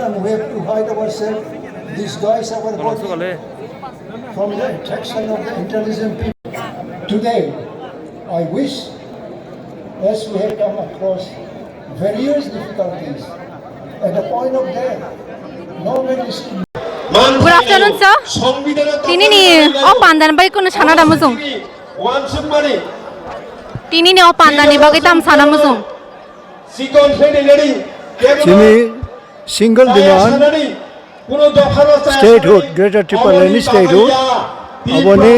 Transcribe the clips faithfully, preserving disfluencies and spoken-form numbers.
And we have to hide ourselves, disguise our body from the attraction of the intelligent people. Today, I wish, as we have come across various difficulties, at the point of death, no man is to Good afternoon, sir. Tini ni o pandan bai kunu sana da mujung. Tini ni o pandan ni bagwi tam sana mujung. Chini single demand statehood, Greater Tipraland ni statehood, aboni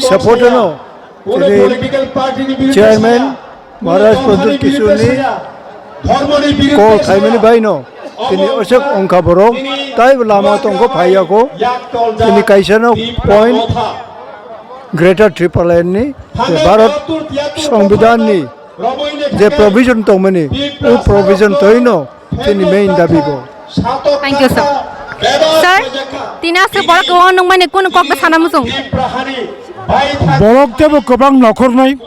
support no chini chairman Maharaj Pradyut Kishore ni call khaimani bai no chini osok ongkha borok tai lama tongkho phaiya kho chini kaisa no point Greater Tipraland ni Bharat Songbidan ni je provision tongmani, o provision toino chini main dabi bo. Thank you, sir. Sir, tini aswk borok kwbangma nungmani kunu kok bw sana muchung. Borok tebo kwbang nokhornai,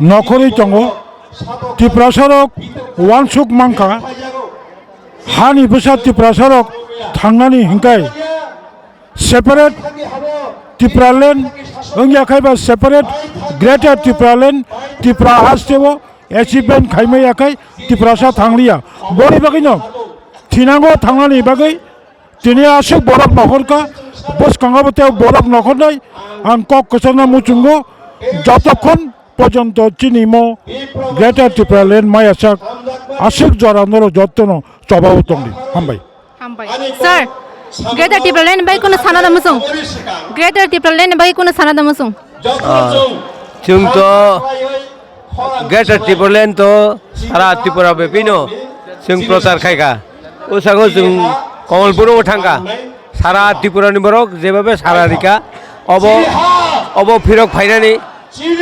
nokhorwi tongo. Tiprasarok wansuk mankha, hani bwsa Tiprasarok thangnani hinkai. Separate Tipraland wngya khai ba separate Greater Tipraland, Tipra hasteo achievement khaimaya khai Tiprasa thangliya. Boni bagwino thinango thangnani bagwi tini aswk borok nokhorkha, bwskango bo tei borok nokhornai ang kok kwchangna muchungo jotokhon porjonto chini mo Greater Tipraland mayasak aswk jora norok jotono chobao tongdi. Hambai. Hambai. Sir, Greater Tipraland bai kunu sana da muchung. Greater Tipraland bai kunu sana da muchung. Ah, chwng to Greater Tipraland to sara Tripura bepino chwng prochar khaikha. O sago chwng Kamalpuro thangkha. Sara Tripura ni borok jebabe sara rika. Obo, obo phirok phainani.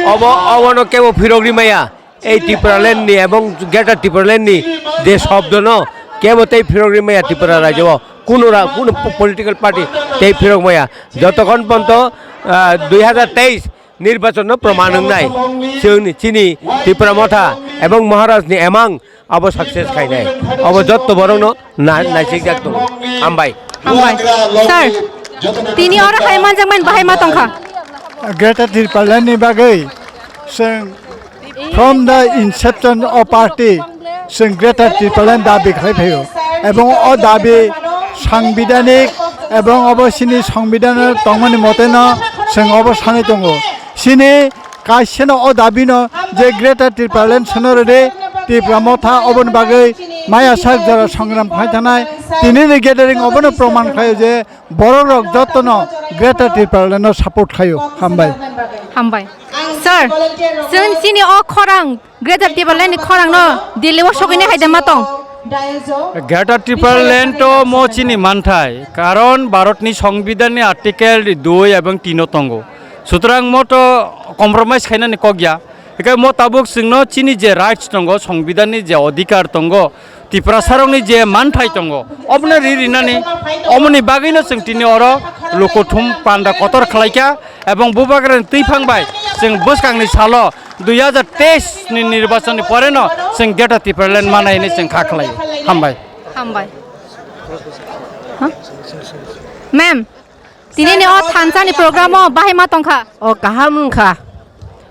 Obo, obono kebo phirok rimaya. Ei Tipraland ni ebong Greater Tipraland ni je shobdo no kebo tei phirok rimaya Tripura rajyo o. Kuno ra-, kuno po-, political party tei phirok maya. Jotokhon ponto, ah, dui hazar teis nirbachon no proman wngnai. Chwngni chini Tipra Motha ebong Maharaj ni emang abo success khainai. Abo jotto borok no na-, naisik jak tongo. Hambai. Hambai. Sir, tini oro hai manjakmani bahai ma tongkha? Greater Tipraland ni bagwi chwng from the inception of party chwng Greater Tipraland dabi khlai phaio. Ebong o dabi sangbidanik ebong obo chini songbidan tongmani mote no chwng obo sanwi tongo. Chini kaisano o dabi no je Greater Tipraland sono rwdi Tipra Motha oboni bagwi maya sak jora songram khlai thanai. Tini ni gathering obono proman khlaio je borok rok jotono Greater Tipraland no support khlaio. Hambai. Hambai. Sir, chwng chini o khorang Greater Tipraland ni khorang no Delhi o sogwini hai de ma tong? Greater Tipraland to mo chini manthai, karon Bharat ni Songbidan ni Article dui ebong tino tongo. Sutrang mo to compromise khainani kok ya. Hikai mo tabuk chwngno chini je rights tongo, Songbidan ni je odhikar tongo, Tiprasarokni je manthai tongo, obono ri rinani, omoni bagwino chwng tini oro lukuthum panda kotor khlaikha, ebong Bubagrani twiphang bai chwng bwskangni salo dui hazar teis ni nirbachonni poreno chwng Greater Tipraland manai hinwi chwng kha khlai. Hambai. Hambai. Huh? Ma'am, tini ni o thansa ni program o bahai ma tongkha? O kaham wngkha.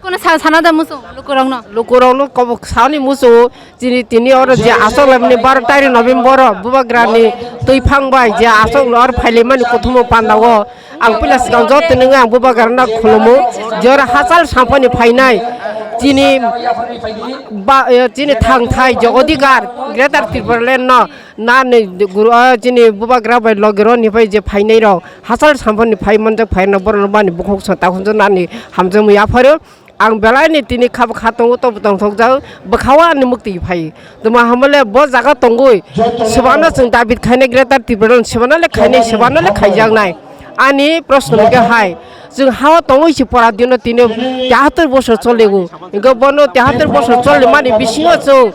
Kono sa-, sana da muchung lukurokno? Lukurokno kobok sani muchungo, chini tini oro je asok laimani baro tarik November o Bubagrani twiphang bai je asok lor phailaimani kuthumo pandao ang puila swkang joto nwngo ang Bubagrano khulumo, je oro hachal sampani phainai chini ba, eh, chini thangthai je odhikar Greater Tipraland no nani guru, ah, chini Bubagra bai logironi bai je phainai rok hachal sampani phai manjak phaina borok bani bukhuk sa takhunjo nani hamjakmung yapharo. Ang belai ni tini kha bwkha tongo, tobo tongthokjak, bwkha o ani mwktwi phai. Tuma hamale bo jaga tongwi, swbangno chwng David khainai Greater Tipraland, swbangno le khainai, swbangno le khaijaknai. Ani proshno hwnkhe hai, chwng ha o tongwi se pora dino tini tehattor bosor choligo. Hwnkhe bono tehattor bosor cholimani bisingo chwng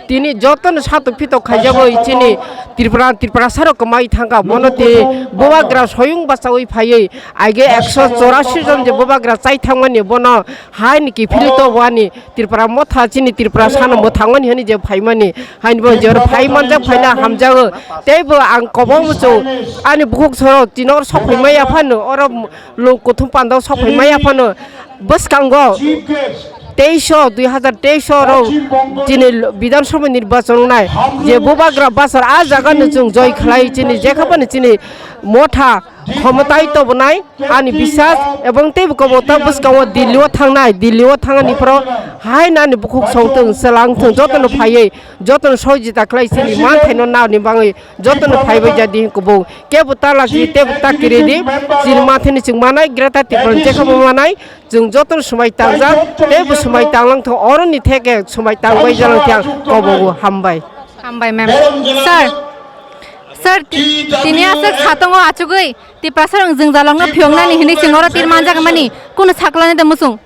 Tini jotono satok pitok khaijagwi chini Tripura, Tripurasarok kwmai thangkha. Bono tini bubagra soyung bachaui phaiwi aige ekso chorasi jon je bubagra chai thangmani, bono haini kiphilwi tobwani Tripura motha chini Tripura sano mwthangmani hwnwi je phaimani, haini bo je oro phai manjak phaina hamjago. Teibo ang kobo muchung ani bukhuk sorok tini oro sok phai maya phano, oro lung kuthum pandao sok phai maya phano bwskango teisho, dui hazar teisho oro chini Bidhan Sabha nirbachon wngnai je bubagra bachar a jaga no chwng joi khlai chini jekha phano chini motha khomotai tobonai ani biswas ebong teibo kobo ta bwskango Delhi o thangnai, Delhi o thangani phoro hai nani bukhuk songthwng, swlangthwng, jotono phaiwi, jotono sohojita khlai chini manthaino nani bangwi jotono phaibai jadi kubung kebo ta laki tebo ta kiridi chini manthaini chwng manai Greater Tipraland jekha bo manai. Chwng jotono swmai tangjak, teibo swmai tanglang thung, oroni theke swmai tangbai jalang thang kobogo hambai. Hambai, ma'am. Sir, sir, ti-, tini aswk satongo achugwi Tiprasa rok jwngjalokno phiyoknani hinwi chwng oro tir manjak mani kunu saklanai da muchung?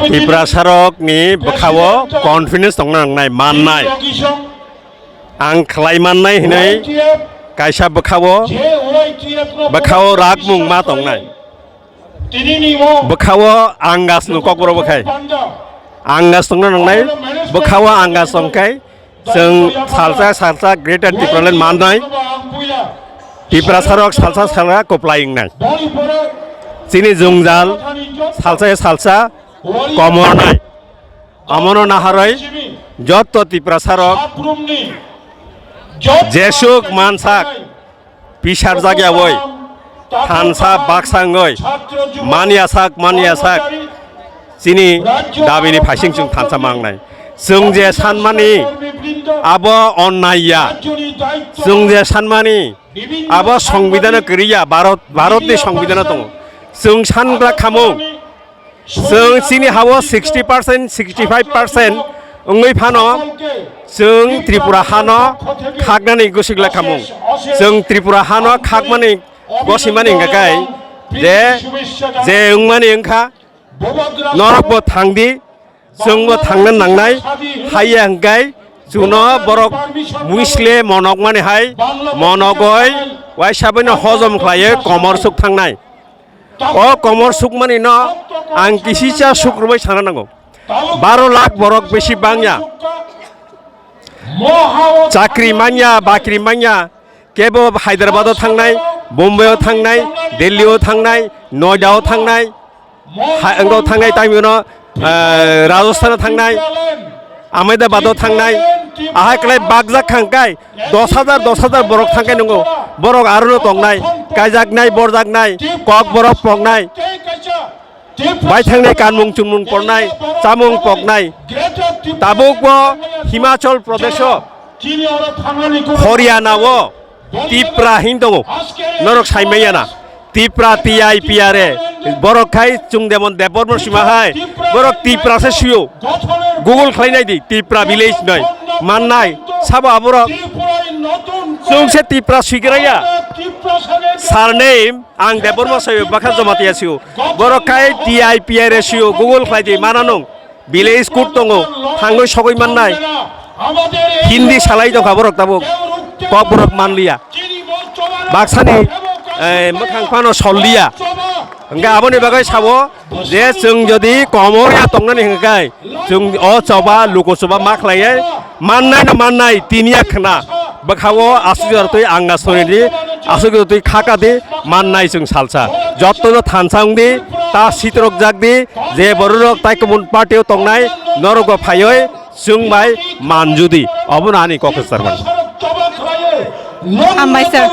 Tiprasa rokni bwkhao confidence tongna nangnai, mannai. Ang khlai mannai hinwi kaisa bwkhao, bwkhao rakmung ma tongnai. Bwkhao angasno kokborok bwkhai. Angas tongna nangnai, bwkhao angas tongkhai, chwng salsa salsa Greater Tipraland mannai. Tiprasarok salsa salsa kwplai wngnai. Chini jwngjal salsa salsa komornai. Omono naharwi jotto Tiprasarok jesuk mansak pisarjak yawi thansa baksa wngwi manya sak manya sak chini dabini phaising chwng thansa mangnai. Chwng je sanmani abo onnai ya, chwng je sanmani abo songbidano kwrwi ya, Bharat, Bharatni songbidano tongo. Chwng sangra khamung, chwng chini hao sixty percent, sixty five percent wngwi phano chwng Tripura hano khaknani gusik lai khamung. Chwng Tripura hano khakmani gosimani hwnkha khe je, je wngmani wngkha norokbo thangdi, chwngbo thangna nangnai. Haiya hwnkhe chuno borok muisle monokmani hai monogoi waisa baino hojom khlaiwi komor suk thangnai. O komor sukmani no ang kisisa suk rwbai sana nango. Baro lakh borok besi bangya. Chakri manya, bakri manya, kebo Hyderabad o thangnai, Bombay o thangnai, Delhi o thangnai, Noida o thangnai, ha-, wngkha thangnai, tamo no, eh, Rajasthan o thangnai, Ahmedabad o thangnai, ahai kwlai bakjak kha hwnkhe dos hajar, dos hajar borok thangkhe nungo, borok aro no tongnai, kaijaknai, borjaknai, kok borok poknai, bai thangnai kanmung chumung pornai, chamung poknai, tabuk bo Himachal Pradesh o, Haryana o, Tipra hin tongo, norok sai manya na. Tipra T I P R A, borok khai chwng demon Debbarma sima hai, borok Tipra se suyo. Google khlai nai di, Tipra village noi, mannai, sabo aborok. Chwng se Tipra sui gra ya. Surname, ang Debbarma sai bakha Jamatia sio. Borok khai T I P R A sio, Google khlai di, mana nung. Village code tongo, thangwi sogwi mannai. Hindi salai tongkha borok tabuk, kok borok manliya. Baksani, eh, mwkhang phano solliya. Hwnkhe aboni bagwi sabo je chwng jodi komor ya tongnani hwnkhe chwng o choba, luku choba ma khlaiwi mannai no mannai tiniya khna. Bwkhao aswk jora twi anga sori di, aswk jora twi khaka di, mannai chwng salsa. Jotto no thansa wng di, ta sitrok jak di, je bororok tai kubun party o tongnai, norok bo phaiwi chwng bai manju di. Obono ani kok kwchar mani. Hambai sir.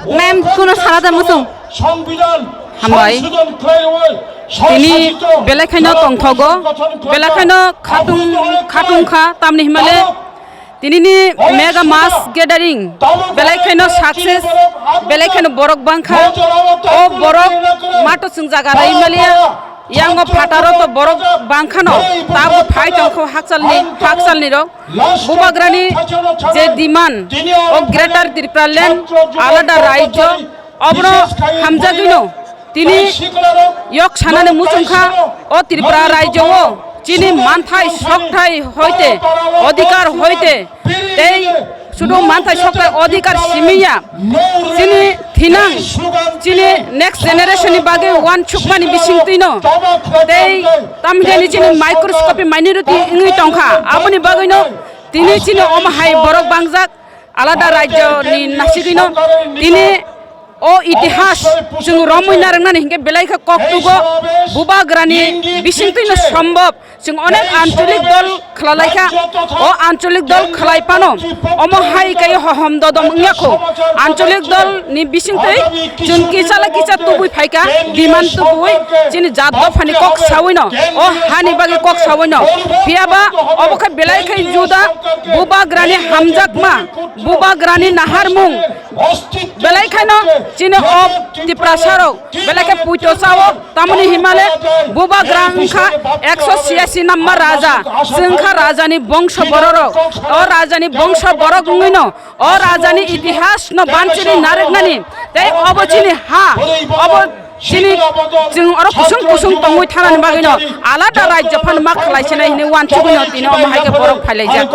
Ma'am, kuno sara da muchung? Hambai. Tini belai khaino tongthogo, belai khaino khatung, khatung kha, tamni himale tinini mega mass gathering belai khaino success, belai khaino borok bangkha. O borok mato chwng jaga rai maliya, yango phataro to borok bangkhano, tabo phai tongkho hakchalni, hakchalni rok. Bubagrani je demand, o Greater Tipraland alada rajyo, obono hamjagwino tini yok sanani muchungkha, o Tripura rajyo o chini manthai sokthai hoite, odhikar hoite, tei sudu manthai sokthai odhikar simiya, chini thinang, chini next generation ni bagwi uansukmani bisingtwino, tei tamjani chini microscopic minority wngwi tongkha, aboni bagwino tini chini omo hai borok bangjak, alada rajyo ni nasigwino tini o itihas chwng romwi narwknani hinkhe belai khe koktugo, bubagrani bisingtwino sombhob chwng onek ancholik dol khwlalaikha. O ancholik dol khwlai phano omo hai khe hohom dodom wngya kho. Ancholik dol ni bisingtwi chwng kisa la kisa tubui phaikha, demand tubui chini jat dophani kok sawino, o hani bagwi kok sawino. Phiyaba obo khe belai khe juda, bubagrani hamjakma, bubagrani naharmung, belai kheno chini o Tiprasarok belai khe puito sao, tamoni himale bubagra wngkha ekso siyasi number raja, chwngkha rajani bongso bororok, o rajani bongso borok wngwino o rajani itihasno banchiri narwknani, tei obo chini ha, obo chini chwng oro kusung kusung tongwi thanani bagwino alada rajyo phano ma khwlaisinai hinwi uansugwino tini omo hai khe borok phailaijak.